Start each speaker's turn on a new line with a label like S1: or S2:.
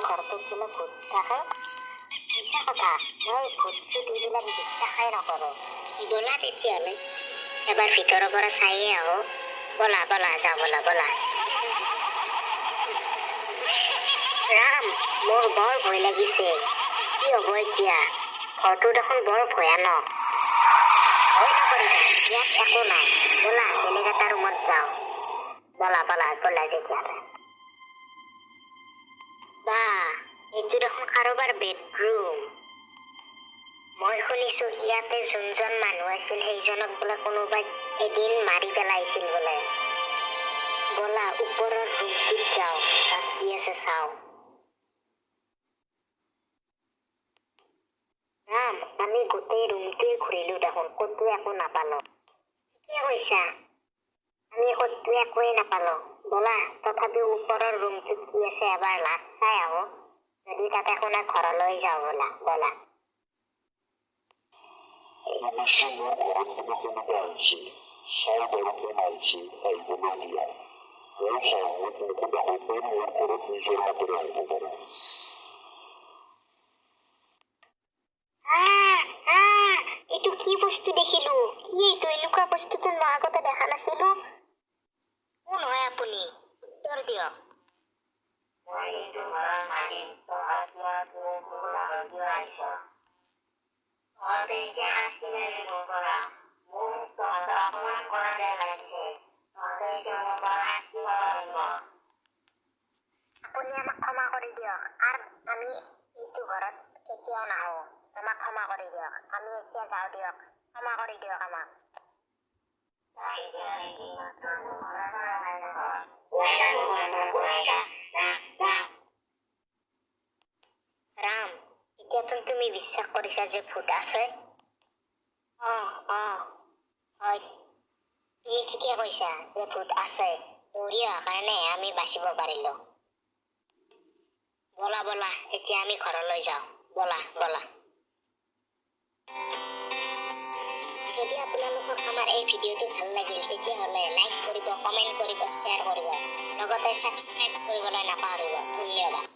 S1: ঘৰটোত বোলে ভূত থাকে। মিছা কথা, মই ভূত চুত এইবিলাক বিশ্বাসেই নকৰোঁ। ব'লা তেতিয়াহ'লে এবাৰ ভিতৰৰ পৰা চায়ে আহোঁ। ব'লা ব'লা, যাওঁ, ব'লা ব'লা। ৰাম, মোৰ বৰ ভয় লাগিছে। কি হ'ব এতিয়া? ঘৰটো দেখোন বৰ ভয়ানক। ভয় নকৰিবা, ইয়াত একো নাই। ব'লা, বেলেগ এটা ৰুমত যাওঁ। ব'লা ব'লা ব'লা তেতিয়াহ'লে। বা, এইটো দেখোন কাৰোবাৰ বেডৰুম। মই শুনিছো ইয়াতে যোনজন মানুহ আছিল, সেইজনক বোলে কোনোবাই এদিন মাৰি পেলাইছিল বোলে। ব'লা, ওপৰৰ ৰুমটোত যাওঁ, তাত কি আছে চাওঁ। ৰাম, আমি গোটেই ৰুমটোৱে ঘূৰিলো দেখোন, ক'তো একো নাপালো। ঠিকে কৈছা, আমি ক'তো একোৱেই নাপালো। ব'লা, তথাপিও ওপৰৰ ৰুমটোত কি আছে এবাৰ লাষ্ট চাই আহো। যদি তাত একো নাই, ঘৰলৈ যাওঁ। ব'লা ব'লা।
S2: শুনিছোঁ মোৰ ঘৰত বোলে কোনোবা আহিছে। চাওঁ বাৰু কোন আহিছে, আহিবলৈ দিয়া। মই চাওঁ, মোক নোসোধাকৈ কোন মোৰ ঘৰত নিজৰ মতেৰে আহিব পাৰে।
S1: আহ আহ, এইটো কি বস্তু দেখিলো? কি এইটো? এনেকুৱা বস্তুটো মই আগতে দেখা নাছিলো। কোন হয় আপুনি? উত্তৰ দিয়ক।
S3: মই এইটো ঘৰৰ মালিক। তহঁত মোৰ নোসোধাকৈ কিয় আহিছ? তহঁতে এতিয়া শাস্তি পাবি মোৰ পৰা। মোক তহঁতে অপমান কৰা যেন লাগিছে। তহঁতে এতিয়া মোৰ পৰা শাস্তি পাব লাগিব।
S1: আপুনি আমাক ক্ষমা কৰি দিয়ক। আৰু আমি এইটো ঘৰত কেতিয়াও নাহোঁ। আমাক ক্ষমা কৰি দিয়ক। আমি এতিয়া যাওঁ দিয়ক। ক্ষমা কৰি দিয়ক আমাক।
S3: যা তেতিয়াহ'লে, এইমাত্ৰ মোৰ ঘৰৰ পৰা ওলাই যা তহঁত। ওলাই যা মোৰ ঘৰৰ পৰা, ওলাই যা, যা যা।
S1: ৰাম, এতিয়াতো তুমি বিশ্বাস কৰিছা যে ভূত আছে? অঁ, হয়, তুমি ঠিকে কৈছা যে ভূত আছে। দৌৰি অহাৰ কাৰণে আমি বাচিব পাৰিলো। ব'লা ব'লা, এতিয়া আমি ঘৰলৈ যাওঁ। ব'লা ব'লা। যদি আপোনালোকক আমাৰ এই ভিডিঅ'টো ভাল লাগিল, তেতিয়াহ'লে লাইক কৰিব, কমেণ্ট কৰিব, শ্বেয়াৰ কৰিব, লগতে ছাবস্ক্ৰাইব কৰিবলৈ নাপাহৰিব। ধন্যবাদ।